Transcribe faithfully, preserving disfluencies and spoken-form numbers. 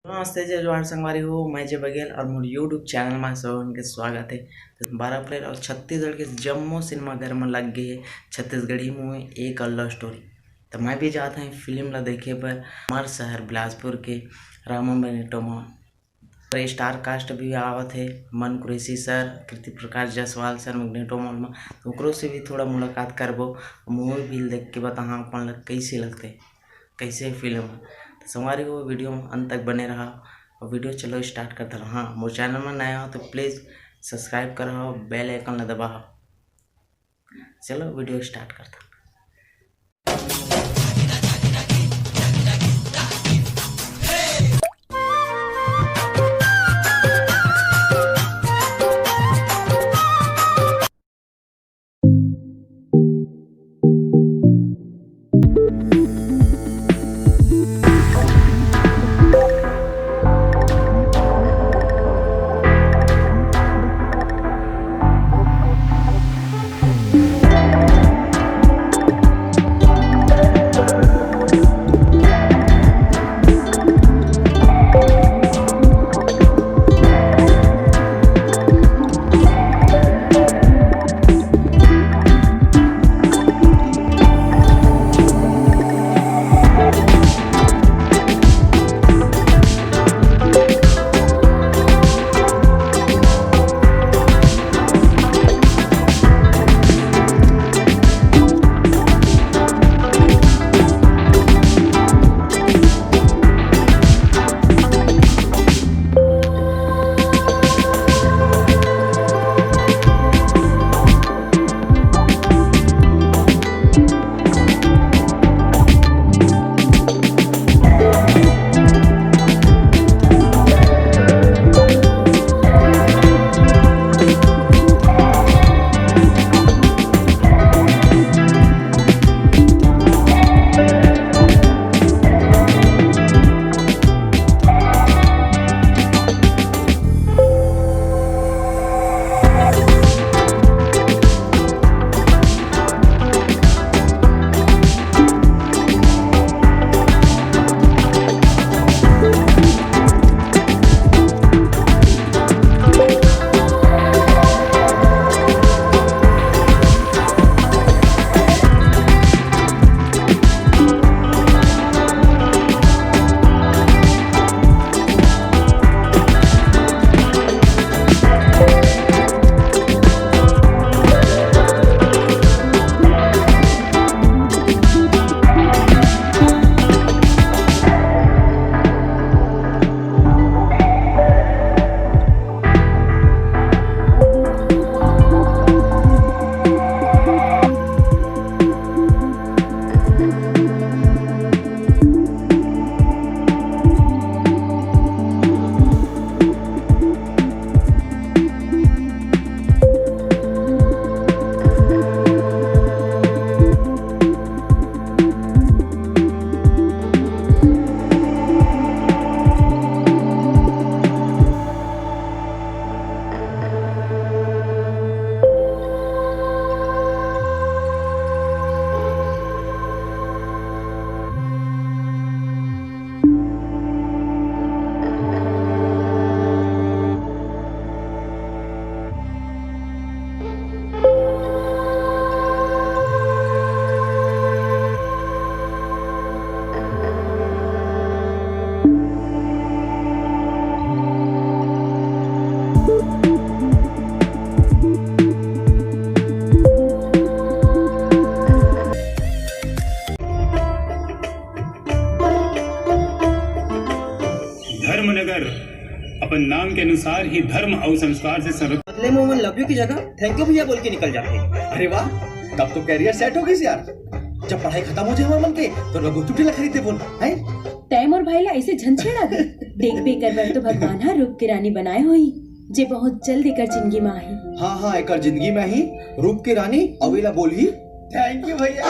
नमस्ते, जय जोहार संगवारी हो, मैं जय बघेल और मोर YouTube चैनल में सबन के स्वागत है। तो बारह अप्रैल और छत्तीसगढ़ के जम्मो सिनेमा घर में लग गए है छत्तीसगढ़ी मूवी एक और लव स्टोरी। तो मैं भी जात हूँ फिल्म ला देखे बर हमार शहर बिलासपुर के रामा मैग्नेटो में। और स्टार कास्ट भी आवत है, मन कुरैशी सर, कृति Prakash Jaiswal sir magneto mall में। तो ओकरो से भी थोड़ा मुलाकात करबो, मूवी भी देख के बताहा अपन ला कैसे लगते, कैसे फिल्म है। तो संगवारी हो, वीडियो में अंत तक बने रहा। और वीडियो चलो स्टार्ट करते रहा। हाँ, मोर चैनल में नया हो तो प्लीज सब्सक्राइब करो, बेल आइकन ला दबाओ। चलो वीडियो स्टार्ट करते हैं। धर्मनगर अपन नाम के अनुसार ही धर्म अउ संस्कार से संरक्षित। बदले में ओमन लव यू की जगह थैंक यू भैया बोल के निकल जाते हैं। अरे वाह, तब तो करियर सेट हो गई यार। जब पढ़ाई खत्म हो जाए हमर मन के, तो रघु चुटकी ला खरीद दे बोल, हैं? तै मोर भाई ला ऐसे झन छेड़ा दे। देख बेकर बर तो भगवान हा रूप के रानी बनाए होही, जे बहुत जल्द एकर जिंदगी में आही। हाँ हाँ, एकर जिंदगी में ही रूप के रानी अवेला बोलही। थैंक यू भैया।